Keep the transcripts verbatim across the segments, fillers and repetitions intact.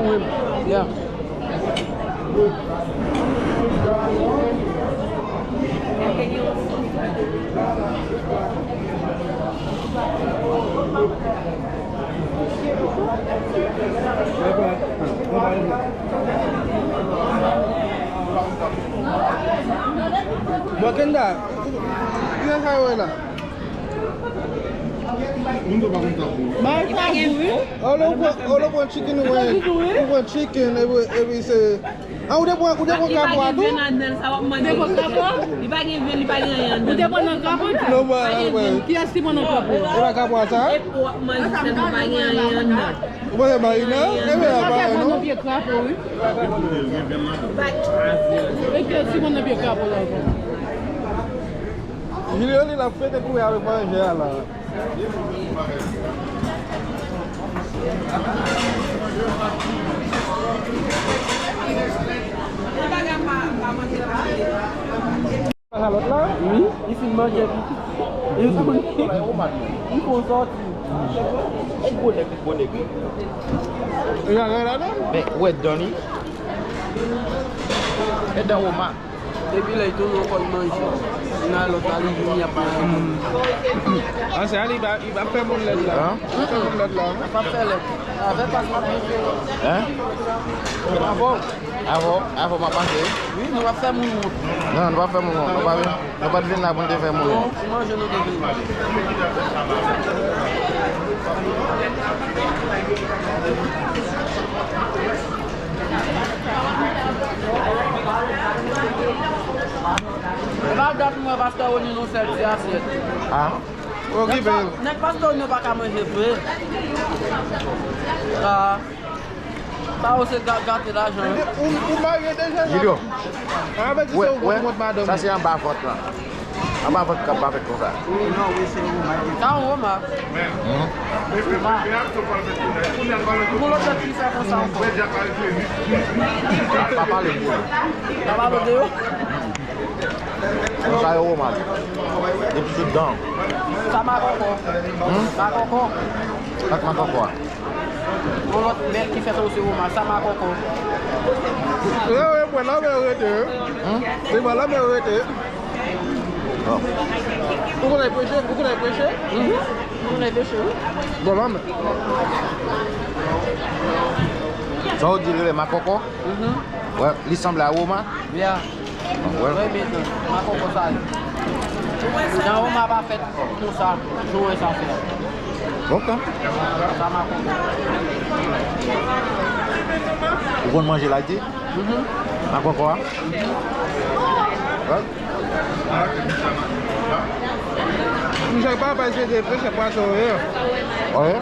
Yeah. Bwakenda, kisa sa yo la? Ba yo kapou wi. Olè w pran, olè w pran chicken wing, ou pran chicken, epi, epi se, a, ou te pran, ou te pran kapou a tou? Ou te pran kapou a? Ou te pran nan kapou? Non, ba, ba. Kiyès ki pran nan kapou a? E pa kapou a sa? Ou panse marina? Epi a pa non? Pye krapo wi. E kiyès ki pran nan pye krapo la? Jilio li la fete kouri avèk manje a la. Sa lòt la? Wi, li fin manje epi. Li fin manje. Li fon sòti. E gwo nèg, gwo nèg. Li la, la, la, la? Men, ou wè dan li? E dan Woma. Depi lè, li tounen ankò, li manje. Nan lòt la, li vini, ap manje. An, se a li, li va, li va fè moun lèd la. An? Li va fè moun lèd la. Li va fè lèd. Avè pas m ap manje. An? Avè w. Avè w, avè w m ap manje. Wi, nou va fè moun wont. Non, nou pa fè moun wont. Nou pa vin, nou pa t vin la pou nou te fè moun wont. Non, pou manje nou te vini. E pa dat mwen pastè Rony nan sèl ti asyèt. Ah. Okipe l. Nèg pastè Rony yo pa ka manje vre. Ah. Sa yo se ga-, gate lajan yo. Ou, ou marye deja? Jilio. Sa vle di se ou ki kont madanm ou. Sa se anba vant lan. Anba vant k ap ba fèt konsa. Wi, non, wi, se Woma ki. Sa yon Woma. Woma. Pou lòt lèt ki fè konsa ankò. Pa pale pou yo. Pa pale de yo. Konsa yo Woma. Depi sou dan. Sa makòkò. Hmm? Makòkò. Sa k makòkò a? Yon lòt bèt ki fèt osi Woma, sa makòkò. Wi, wi, mwen la, mwen rete, wi. Hmm? Se mwen la, mwen rete. Bon. Ou konn al preche? Ou konn al preche? Mhm. Ou konn al preche, wi. Bon, manman. Sa w di, li rele makòkò? Mhm. Wè, li sanble a Woma? Yeah. Wè. Wè, men, makòkò sa yo. Jan Woma pa fèt konsa, nou wè sa fè. Ok. Sa makòkò. Ou konn manje la, di? Mhm. Makòkò a? Wè. Misye pa pase de preche pwason, wi. Wi.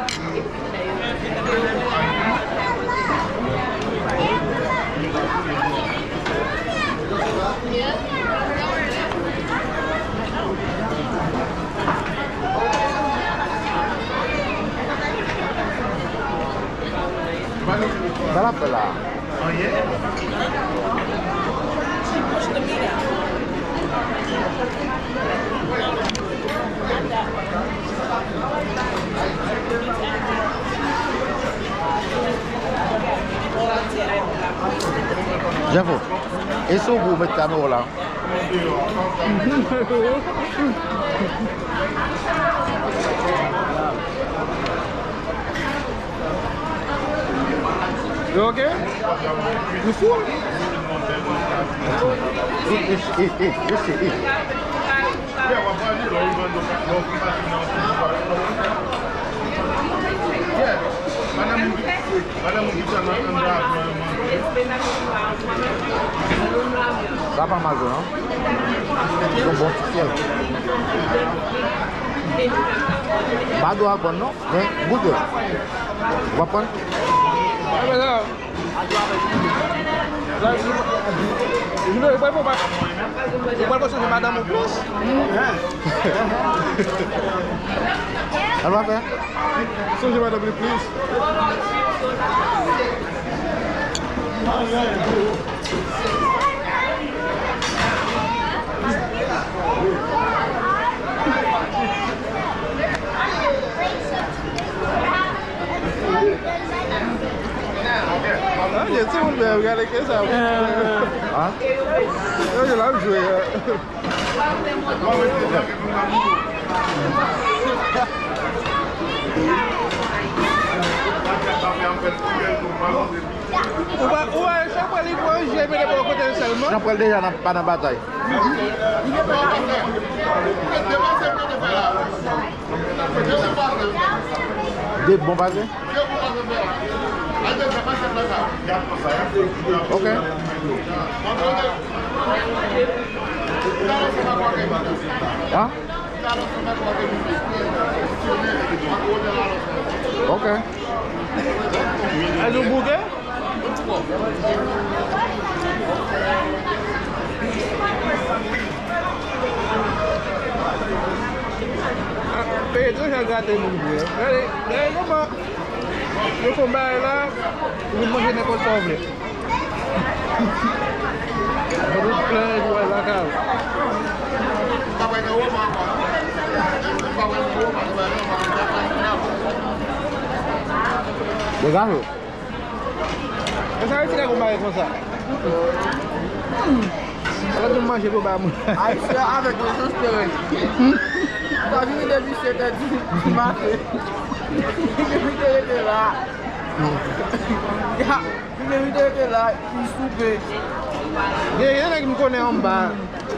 Sa l ap fè la? Jefo, e si w pou w met kamera w la? Yo, ok? Ou fou? Sa pa mal vre, non? Yon bon ti sèl. Pa dwe ak bon, non? Men, goute. Ou konprann? Junior, ou pral pran, ou pral pran sonje madanm ou plis. Sa l va fè? Sonje madanm li plis. Men, gade ke sa. Ah. Yo, yo l ap jwe. Ou pa, ou wè, chanpwèl li pran je mete bò kote l sèlman. Chanpwèl deja nan, pa nan batay. De bon pase. Ok. Ah? Ok. As you book it? Peye deja gate moun vre. Gade, gade kòman yo fè yon bagay la, ou vin manje nenpòt sa w vle. Mwen tout plen pou al lakay. Degaje w. E sa Ayiti ka konpare konsa. Ala nou manje pou ba moun. Ayisyen avèk yon espere. Sa vini depi sèt è di, di maten. Li te rete la. Ya, li te rete la, li soupe. Gen, gen nèg m konnen anba.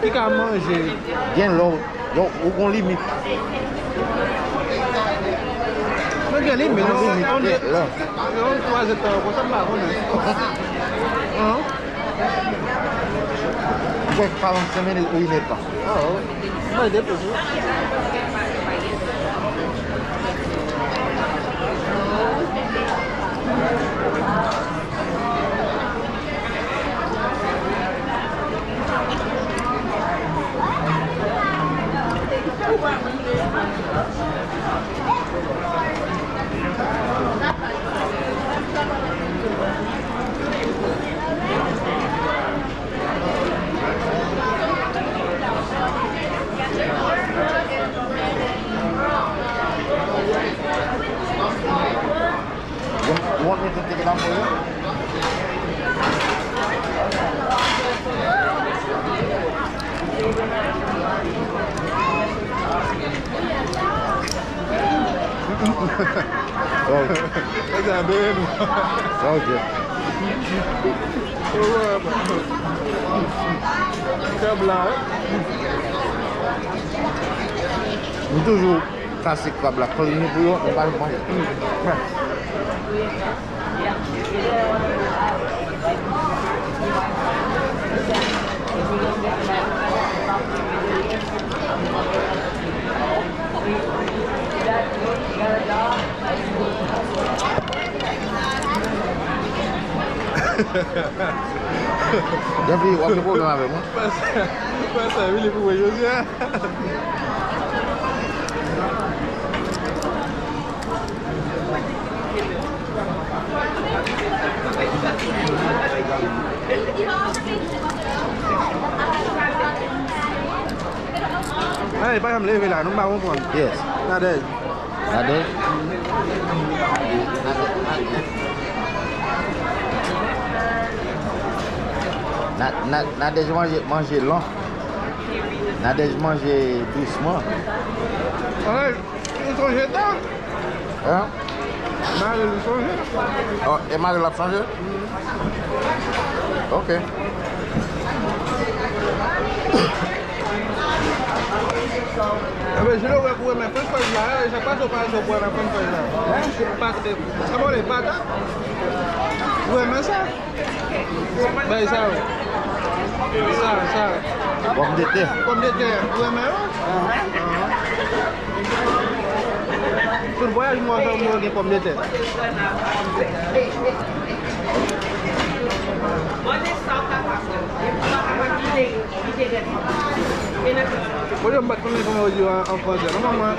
Ki ka manje. Gen lè w, lè w, ou gon limit. Mwen gen limit, non, gen lè. Yon twa zè tan konsa, m pa konnen. Hein? Ou kwè k pa yon senk minit ou inètan. Ah, wi. Mwen depi tou. You want, you want me to take it out for you? Oh. Sa byen. Ok. Kèb la, hein? M toujou kase krab la, klini pou yo, nou pa manje. Jean-Philippe, w ap gen pwoblèm avè m, wi. Pase, pase, Willy pou mwen jodi a. Ay, pa janm leve la, nou pa konprann. Yes. Nadège. Nadège. Na-, na-, Nadège manje, manje lan. Nadège manje dousman. Alright. Ou sonje tan? Hein? Mari l sonje. Oh, e mari l ap sonje? Ok. Enben, Jilo, wè pou renmen french fries la, e sa pase w pa wè pou wè nan french fries la. Hein? Pate, kòman w le pate? Ou renmen sa? Bay sa yo. Sa, sa. Pòmdetè. Pòmdetè. Ou renmen yo? Tout vwayaj mwen fè, mwen gen pòmdetè. Bon, yo, m pa t konnen kòman yo di yo an, an fransè. Kòman mwen?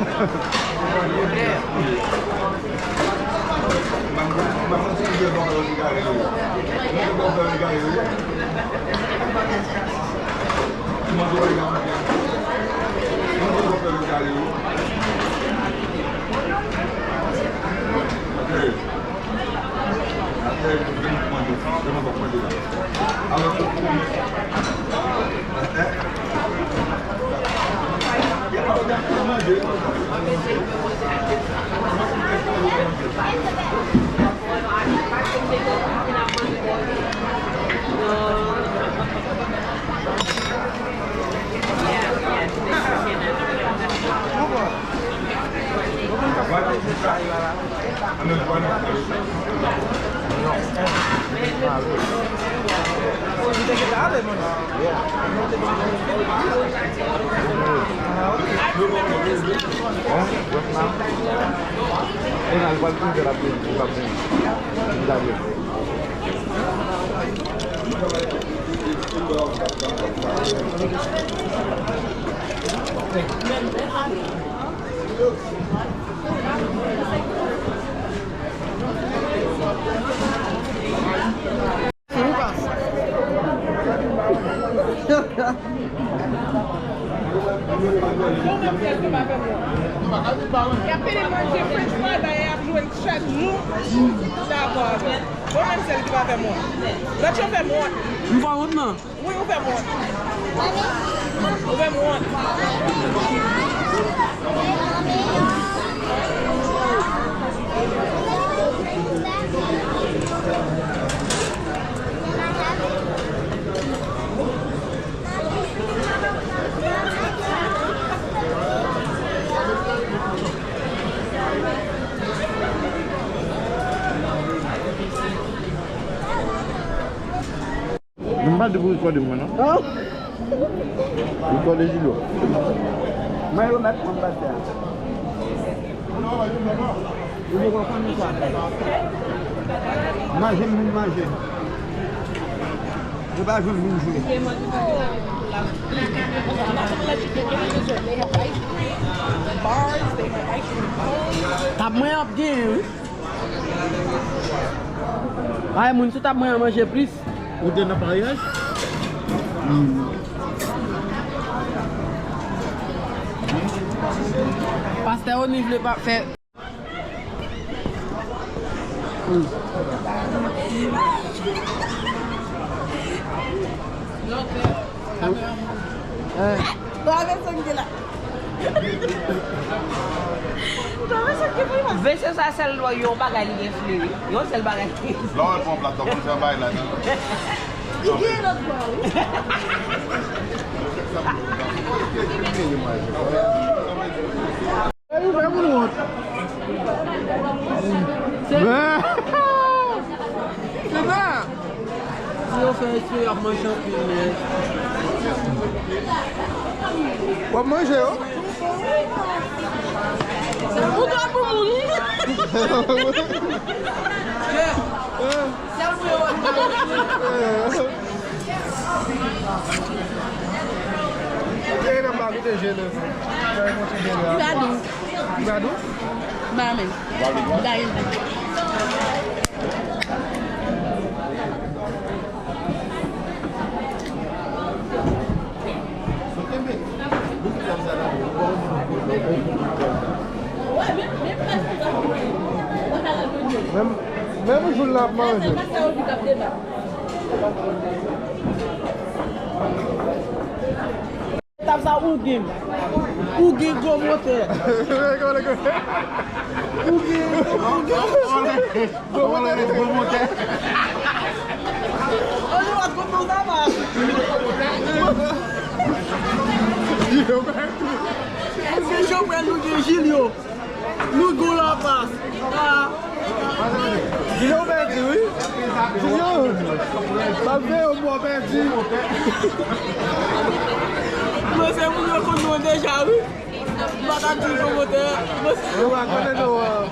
Y ap pede manje French fry, dayè y ap jwe l chak jou. Dakò avè w. Bon, menm sèl ki pa fè m wont. Lòt yo fè m wont. M fè wont, non? Wi, ou fè m wont. Ou fè m wont. M pa di pou rekòde mwen, non. Rekòde Jilo. Mwen remèt mwen pase a. Ou poko konn sa. Manje m vin manje. Yo pa jwenn vin jwe. Tab mwen ap genyen, wi. Ay, moun sou tab mwen an manje plis. Ou te nan paryaj? Hmm. Pastè Oni vle pa fè. Hmm. Eh. Bravo, Sandra. Mesye sa sèl yon bagay li gen fle wi. Yon sèl bagay. Lè w al pran plat la, konn fè bay la nan. Li gen lòt bò wi. Ey, ou fè moun wont. Se sa. Si yo fè espre y ap manje anpil, men. W ap manje yo? Ou dwe pou moun. Sèl pou yo wè. Li va dou. Li va dou? Ba men. Li va dou. Menm, menm jou l ap manje. Tab sa ou gen. Ou gen gwo motè. Ou gen, ou gen. Gwo motè. Gwo motè. Ann wè gwo motè pa. Yo, ben, tou. Èske Joprel nou gen Jil yo? Nou gwo lapas. Ah. Junior pèdi, wi. Junior. Malgre yo mò pèdi. Mwen se moun yo konn mwen deja, wi. M pa ka di pwomotè. Mwen se... Yo pa konnen nou, euh,